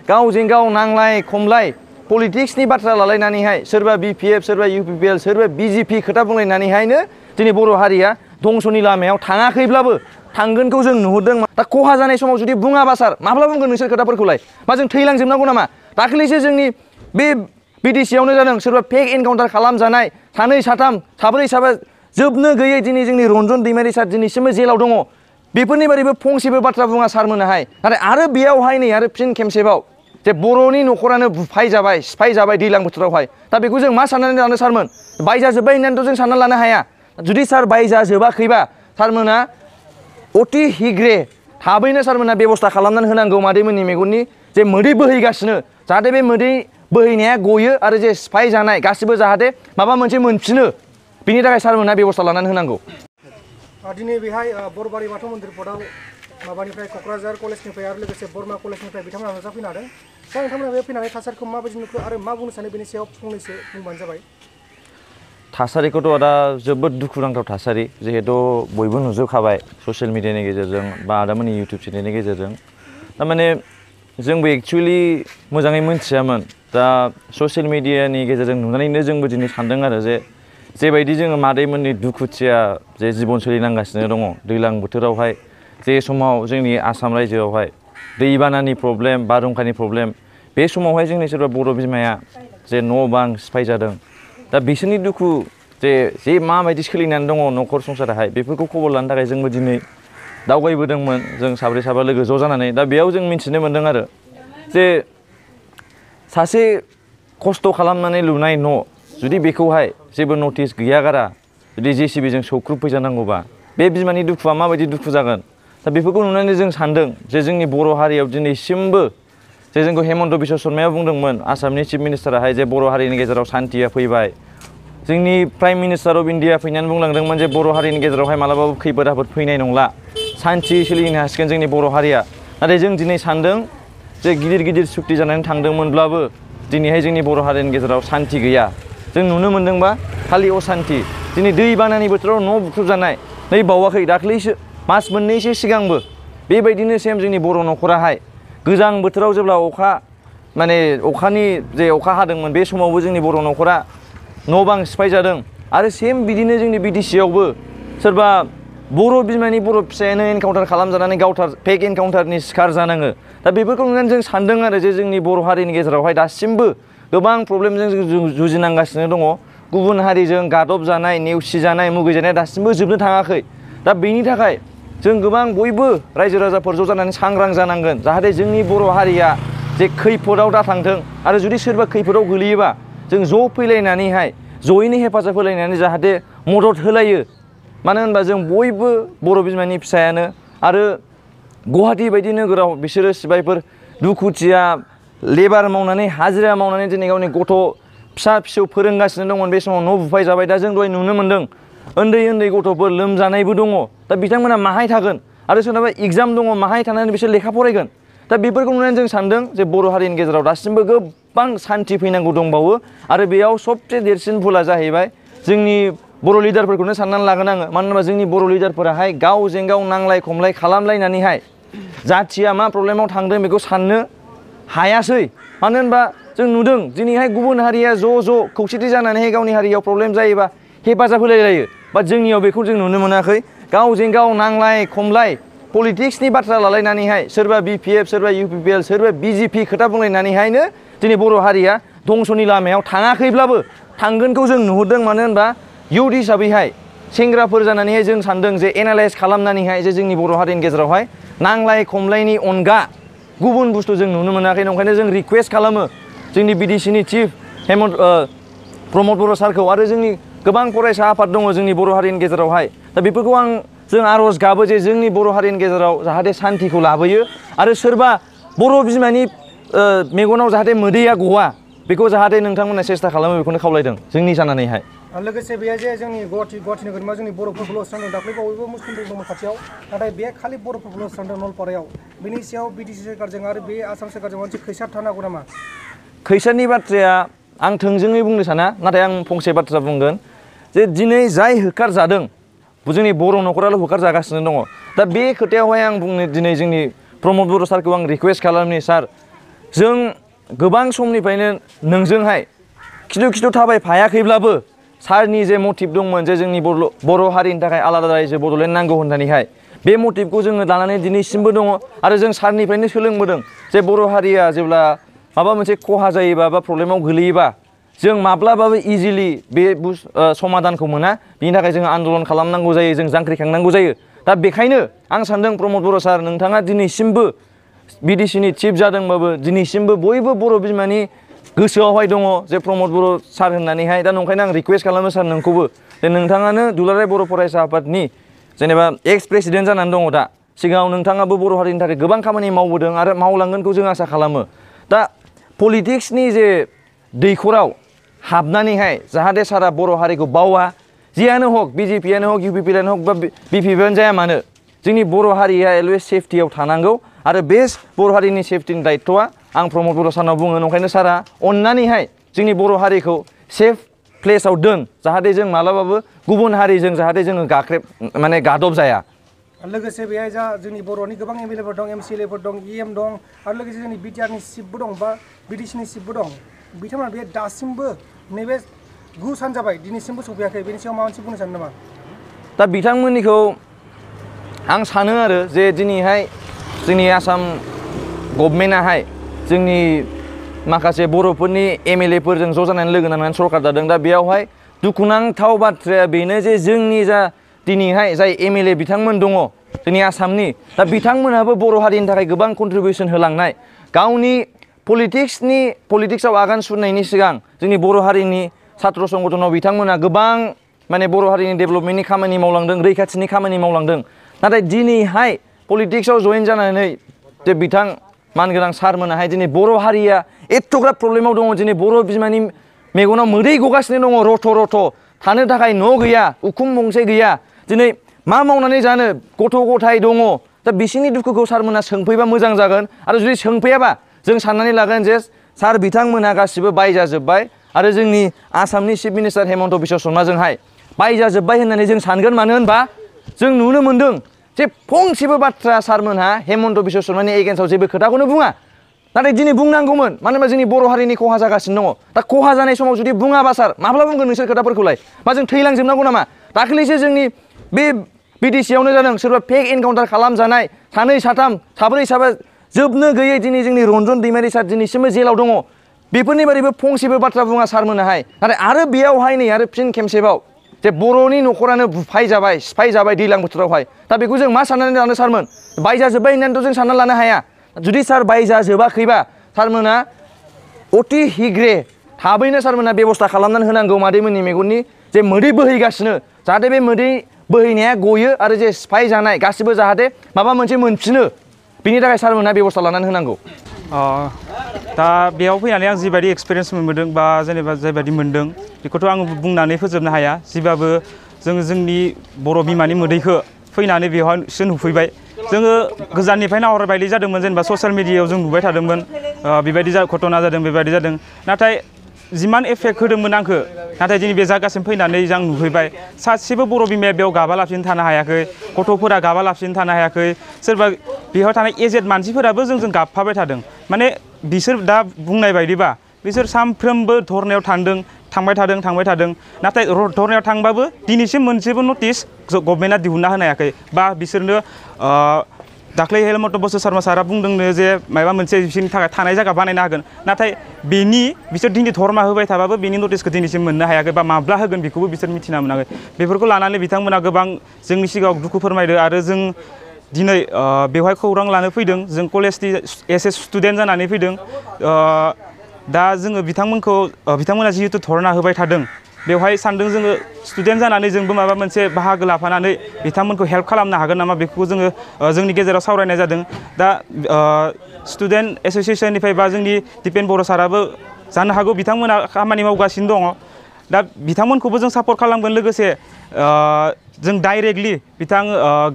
गावजों गाव नांलाय खमलाय पलिटिक्सनि बाथ्रा लालायनानैहाय सोरबा BPF सोरबा UPPL सोरबा BJP खोथा बुंलायनानैहायनो दिनै बर' हारिया धंसनि लामायाव थाङाखैब्लाबो थांगोनखौ जों नुहुरदों। दा खहा जानाय समाव जुदि बुङाबा सार माब्ला बुंगोन नोंसोर खोथाफोरखौलाय मा जों थैलांजोबनांगौ नामा? दाखालिसो जोंनि बे BDC आवनो जादों सोरबा फेक एनकाउन्टार खालामजानाय सानै साथाम साब्रै साबा जोबनो गैयै दिनै जोंनि रन्जन दैमारि सार दिनैसिमबो जेलाव दङ। बेफोरनि बारैबो फंसेबो बाथ्रा बुङा सारमोनाहाय। नाथाय आरो बेयावहाय नै आरो फिन खेबसेबाव जे बर'नि न'खरानो बुफाय जाबाय सिफाय जाबाय दैज्लां बोथोरावहाय। दा बेखौ जों मा साननानै लानो सारमोन? बायजाजोब्बाय होननानैथ' जों सानना लानो हाया। जुदि सार बायजाजोबाखैबा सारमोना अति हिग्रे थाबैनो सारमोना बेबस्था खालामनानै होनांगौ मादैमोननि मेगननि जे मोदै बोहैगासिनो जाहाथे बे मोदै बोहैनाया गयो आरो जे सिफाय जानाय गासिबो जाहाथे माबा मोनसे मोनफिनो बिनि थाखाय सारमोना बेबस्था लानानै होनांगौ। दिनै बेहाय बरबारि बाथौ मन्दिर पटआव माबानिफ्राय क'क्राझार कलेजनिफ्राय आरो लोगोसे बरमा कलेजनिफ्राय बिथांमोना नुजाफैनो हादों। दा नोंथांमोना बे फैनानै थासारिखौ माबायदि नुखो आरो मा बुंनो सानो बेनि सायाव फंनैसो बुंबानो जाबाय। थासारिखौथ' दा जोबोद दुखुनांथाव थासारि जिहेतु बयबो नुजोबखाबाय ससियेल मिडियानि गेजेरजों बा आदामोननि इउटुब चेनेलनि गेजेरजों। थारमाने जोंबो एक्सुवेलि मोजाङै मोनथियामोन। दा ससियेल मिडियानि गेजेरजों नुनानैनो जोंबो दिनै सानदों आरो जेबायदि जोङो मादैमोननि दुखुथिया जे जिबन सोलिनांगासिनो दङ दैज्लां बोथोरावहाय जे समाव जोंनि आसाम रायजोआवहाय दैबानानि प्रब्लेम बारहुंखानि प्रब्लेम बे समावहाय जोंनि सोरबा बर' बिमाया जे न' बां सिफाय जादों। दा बिसोरनि दुखु जे माबायदि सोलिनानै दङ न'खर संसाराहाय बेफोरखौ खबर लानो थाखाय जोंबो दिनै दावबायबोदोंमोन जों साब्रै साबा लोगो ज' जानानै। दा बेयाव जों मिथिनो मोन्दों आरो जे सासे खस्थ' खालामनानै लुनाय न' जुदि बेखौहाय जेबो नटिस गैयागारा जुदि JCB जों सौख्रुब फैजानांगौबा बे बिमानि दुखुआ माबायदि दुखु जागोन। दा बेफोरखौ नुनानै जों सानदों जे जोंनि बर' हारियाव दिनैसिमबो जे जोंखौ हेमन्त बिश्व शर्माया बुंदोंमोन आसामनि चिफ मिनिस्टाराहाय जे बर' हारिनि गेजेराव सान्थिया फैबाय। जोंनि प्राइम मिनिस्टार अफ इन्डिया फैनानै बुंलांदोंमोन जे बर' हारिनि गेजेरावहाय मालाबाबो खैफोद आफोद फैनाय नंला सान्थि सोलिनो हासिगोन जोंनि बर' हारिया। नाथाय जों दिनै सानदों जे गिदिर गिदिर सुक्ति जानानै थांदोंमोनब्लाबो दिनैहाय जोंनि बर' हारिनि गेजेराव सान्थि गैया। जों नुनो मोन्दोंबा खालि असान्थि। दिनै दैबानानि बोथोराव न' बुख्रुबजानाय नै बावाखै दाख्लैसो मास मोननैसो सिगांबो बेबायदिनो सेम जोंनि बर' न'खराहाय गोजां बोथोराव जेब्ला अखानि जे अखा हादोंमोन बे समावबो जोंनि बर' न'खरा न' बां सिफाय जादों। आरो सेम बिदिनो जोंनि BDC आवबो सोरबा बर' बिमानि बर' फिसायानो एनकाउन्टार खालामजानानै फेक एनकाउन्टारनि शिकार जानाङो। दा बेफोरखौ नुनानै जों सानदों आरो जे जोंनि बर' हारिनि गेजेरावहाय दासिमबो गोबां प्रब्लेमजों जों जुजिनांगासिनो दङ। गुबुन हारिजों गादब जानाय नेवसि जानाय मुगैजानाय दासिमबो जोबनो थाङाखै। दा बेनि थाखाय जों गोबां बयबो रायजो राजाफोर ज' जानानै सांग्रां जानांगोन जाहाथे जोंनि बर' हारिया जे खैफोदाव दाथांथों आरो जुदि सोरबा खैफोदाव गोलैयोबा जों ज' फैलायनानैहाय जयैनो हेफाजाब होलायनानै जाहाथे मदद होलायो। मानो होनबा जों बयबो बर' बिमानि फिसायानो आरो गुवाहाटि बायदि नोगोराव बिसोरो सिबायफोर दुखुथिया लेबार मावनानै हाजिरा मावनानै दिनै गावनि गथ' फिसा फिसौ फोरोंगासिनो दंमोन। बे समाव न' बुफाय जाबाय। दा जों दहाय नुनो मोन्दों उन्दै उन्दै गथ'फोर लोमजानायबो दङ। दा बिथांमोना माहाय थागोन आरो सोरनाबा एग्जाम दङ माहाय थानानै बिसोर लेखा फरायगोन। दा बेफोरखौ नुनानै जों सानदों जे बर' हारिनि गेजेराव दासिमबो गोबां सान्थि फैनांगौ दंबावो। आरो बेयाव सबसे देरसिन भुला जाहैबाय जोंनि बर' लिडारफोरखौनो साननानै लागोन आङो। मानो होनबा जोंनि बर' लिडारफोराहाय गावजों गाव नांलाय खमलाय खालामलायनानैहाय जाथिया मा प्रब्लेमाव थांदों बेखौ साननो हायासै। मानो होनबा जों नुदों दिनैहाय गुबुन हारिया ज' खौसेथि जानानैहाय गावनि हारियाव प्रब्लेम जायोबा हेफाजाब होलायलायो। बाट जोंनियाव बेखौ जों नुनो मोनाखै। गावजों गाव नांलाय खमलाय पलिटिक्सनि बाथ्रा लालायनानैहाय सोरबा BPF सोरबा UPPL सोरबा BJP खोथा बुंलायनानैहायनो दिनै बर' हारिया धंसनि लामायाव थाङाखैब्लाबो थांगोनखौ जों नुहुरदों। मानो होनबा इयुथ हिसाबैहाय सेंग्राफोर जानानैहाय जों सानदों जे एनालाइज खालामनानैहाय जे जोंनि बर' हारिनि गेजेरावहाय नांलाय खमलायनि अनगा गुबुन बुस्थु जों नुनो मोनाखै। ओंखायनो जों रिक्वेस्ट खालामो जोंनि BDCनि चिफ प्रमद बर' सारखौ आरो जोंनि गोबां फरायसा आफाद दङ जोंनि बर' हारिनि गेजेरावहाय। दा बेफोरखौ जों आर'ज गाबो जे जोंनि बर' हारिनि गेजेराव जाहाथे सान्थिखौ लाबोयो आरो सोरबा बर' बिमानि मेगनाव जाहाथे मोदैया गवा बेखौ जाहाथे नोंथांमोना सेस्था खालामो बेखौनो खावलायदों जोंनि जानानैहाय। लोगोसे बेहाय जे जोंनि गुवाहाटि नोगोरमा जोंनि बर'फोरखौल' सुस्रांदों दाख्लै बावैबो मुस्लिमफोर दंमोन खाथियाव। नाथाय बे खालि बर'फोरखौल' सुस्रांदों नलपारायाव। बेनि सायाव BDC सोरखारजों आरो बे आसाम सोरखारजों मोनसे खैसार थानो हागौ नामा? खैसारनि बाथ्राया आं थोंजोङै बुंनो साना। नाथाय आं फंसे बाथ्रा बुंगोन जे दिनै जाय होखारजादों जोंनि बर' न'खराल' होखारजागासिनो दङ। दा बे खोथायावहाय आं बुंनो दिनै जोंनि प्रमद बर' सारखौ आं रिक्वेस्ट खालामनि सार जों गोबां समनिफ्रायनो नोंजोंहाय खिथु खिथु थाबायफायाखैब्लाबो सारनि जे मटिभ दंमोन जे जोंनि बर' हारिनि थाखाय आलादा रायजो बड'लेण्ड नांगौ होननानैहाय बे मटिभखौ जोङो लानानै दिनैसिमबो दङ आरो जों सारनिफ्रायनो सोलोंबोदों जे बर' हारिया जेब्ला माबा मोनसे खहा जायोबा बा प्रब्लेमाव गोलैयोबा जों माब्लाबाबो इजिलि बे समाधानखौ मोना बिनि थाखाय जों आन्दलन खालामनांगौ जायो जों जांख्रिखांनांगौ जायो दा बेखायनो आं सानदों प्रमद बर' सार नोंथाङा दिनैसिमबो बिटिसिनि चिफ जादोंबाबो दिनैसिमबो बयबो बर' बिमानि गोसोआवहाय दङ जे प्रमद बर' सार होननानैहाय दा नंखायनो आं रिकुवेस्ट खालामो सार नोंखौबो जे नोंथाङानो दुलाराय बर' फरायसा आफादनि जेनेबा एक्स प्रेसिडेन्ट जानानै दङ दा सिगाङाव नोंथाङाबो बर' हारिनि थाखाय गोबां खामानि मावबोदों आरो मावलांगोनखौ जों आसा खालामो दा पलिटिक्सनि जे दैखराव हाबनानैहाय जाहाथे सारा बर' हारिखौ बावा जियानो हक बिजेपियानो हक इउपिपिआनो हक बा बिपिपिआनो जाया मानो जोंनि बर' हारिया अलवेज सेफटियाव थानांगौ आरो बे बर' हारिनि सेफटिनि दायथ'आ आं प्रमद बर' सारनाव बुङो नंखायनो सारा अननानैहाय जोंनि बर' हारिखौ सेफ प्लेसाव दोन जाहाथे जों मालाबाबो गुबुन हारिजों जाहाथे जोङो माने गादब जाया लोगोसे बेहाय जा जोंनि बर'नि गोबां एमएलएफोर दं एमसिएलएफोर दं इएम दं आरो लोगोसे जोंनि बिटिआरनि चिफबो दं बा बिटिसिनि चिफबो दं बिथांमोना बे दासिमबो नैबे 9 सान जाबाय दिनैसिमबो सफैयाखै बेनि सायाव माबा मोनसे बुंनो सानो नामा दा बिथांमोननिखौ आं सानो आरो जे दिनैहाय जोंनि आसाम गभर्नमेन्टआहाय जोंनि माखासे बर'फोरनि एमएलएफोरजों ज' जानानै लोगो नांनानै सरकार दादों दा बेयावहाय दुखुनांथाव बाथ्राया बेनो जे जोंनि जा दिनैहाय जाय एमएलए बिथांमोन दङ जोंनि आसामनि दा बिथांमोनाबो बर' हारिनि थाखाय गोबां कन्ट्रिबिउसन होलांनाय गावनि पलिटिक्सआव आगान सुरनायनि सिगां जोंनि बर' हारिनि सात्र संगठनाव बिथांमोना गोबां माने बर' हारिनि डेभेलपमेन्टनि खामानि मावलांदों रैखाथिनि खामानि मावलांदों नाथाय दिनैहाय पलिटिक्सआव जइन जानानै जे बिथां मानगोनां सारमोनाहाय दिनै बर' हारिया एथ'ग्राब प्रब्लेमाव दङ दिनै बर' बिमानि मेगनाव मोदै गगासिनो दङ रथ' रथ' थानो थाखाय न' गैया उखुम गंसे गैया दिनै मा मावनानै जानो गथ' गथाय दङ दा बिसिनि दुखुखौ सारमोना सोंफैबा मोजां जागोन आरो जुदि सोंफैयाबा जों साननानै लागोन जे सार बिथांमोना गासिबो बायजाजोब्बाय आरो जोंनि आसामनि चिफ मिनिस्टार हेमन्त बिश्व शर्माजोंहाय बायजाजोब्बाय होननानै जों सानगोन मानो होनबा जों नुनो मोन्दों जे फंसेबो बाथ्रा सारमोनहा हेमन्त बिश्व शर्मानि एगेन्स्टआव जेबो खोथाखौनो बुङा नाथाय दिनै बुंनांगौमोन मानो होनबा जोंनि बर' हारिनि खहा जागासिनो दङ दा खहा जानाय समाव जुदि बुङाबा सार माब्ला बुंगोन नोंसोर खोथाफोरखौलाय मा जों थैलांजोबनांगौ नामा दाख्लैसो जोंनि बे बिटिसिआवनो जादों सोरबा फेक एनकाउन्टार खालामजानाय सानै साथाम साब्रै साबा जोबनो गैयै दिनै जोंनि रन्जन दैमारि सार दिनैसिमबो जेलाव दङ बेफोरनि बारैबो फंसेबो बाथ्रा बुङा सारमोनाहाय नाथाय आरो बेयावहाय नै आरो फिन खेबसेबाव जे बर'नि न'खरानो बुफाय जाबाय सिफाय जाबाय दैज्लां बोथोरावहाय दा बेखौ जों मा साननानै लानो सारमोन बायजाजोब्बाय होननानैथ' जों साननानै लानो हाया जुदि सार बायजाजोबाखैबा सारमोना अति हिग्रे थाबैनो सारमोना बेबस्था खालामनानै होनांगौ मादैमोननि मेगननि जे मोदै बोहैगासिनो जाहाथे बे मोदै बोहैनाया गयो आरो जे सिफाय जानाय गासिबो जाहाथे माबा मोनसे मोनफिनो बिनि थाखाय सारमोना बेबस्था लानानै होनांगौ दा बेयाव फैनानै आं जिबायदि एक्सपिरियेन्स मोनबोदों बा जेनेबा जायबायदि मोनदों बेखौथ' आं बुंनानै फोजोबनो हाया जिबाबो जोंनि बर' बिमानि मोदैखौ फैनानै बेवहायसो नुफैबाय जोङो गोजाननिफ्राय नाहरबायदि जादोंमोन जेनेबा ससियेल मिडियायाव जों नुबाय थादोंमोन बेबायदि घटना जादों बेबायदि जादों नाथाय जिमान एफेक्ट होदोंमोन आंखौ नाथाय दिनै बे जायगासिम फैनानै जों नुफैबाय सासेबो बर' बिमाया बेयाव गाबालासिनो थानो हायाखै गथ'फोरा गाबालासिनो थानो हायाखै सोरबा बेयाव थानाय एजेड मानसिफोराबो जोंजों गाबफाबाय थादों माने बिसोर दा बुंनाय बायदिबा बिसोर सानफ्रोमबो धरनायाव थांबाय थादों नाथाय धरनायाव थांबाबो दिनैसिम मोनसेबो नटिस गभर्नमेन्टआ दिहुनना होनो हायाखै बा बिसोरनो दाख्लै हेमन्त बिश्व शर्मा सारा बुंदोंनो जे माबा मोनसे बिसोरनि थाखाय थानाय जायगा बानायना होगोन नाथाय बिसोर दिनै धर्मा होबाय थाबाबो बेनि नटिसखौ दिनैसिम मोननो हायाखै बा माब्ला होगोन बेखौबो बिसोर मिथिना मोनाखै बेफोरखौ लानानै बिथांमोना गोबां जोंनि सिगाङाव दुखु फोरमायदों आरो जों दिनै बेवहाय खौरां लानो फैदों जों कलेजनि एस स्टुडेन्ट जानानै फैदों दा जोङो बिथांमोना जिहेतु धर्ना होबाय थादों बेवहाय सानदों जोङो स्टुडेन्ट जानानै जोंबो माबा मोनसे बाहागो लाफानानै बिथांमोनखौ हेल्प खालामनो हागोन नामा बेखौ जोङो जोंनि गेजेराव सावरायनाय जादों दा स्टुडेन्ट एस'सियेसननिफ्राय बा जोंनि दिपेन बर' साराबो जानो हागौ बिथांमोना खामानि मावगासिनो दङ दा बिथांमोनखौबो जों सापर्ट खालामगोन लोगोसे जों डाइरेक्टलि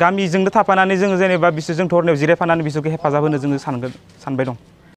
गामिजोंनो थाफानानै जोङो जेनेबा बिसोरजों धरनायाव जिरायफानानै बिसोरखौ हेफाजाब होनो जोङो सानबाय दं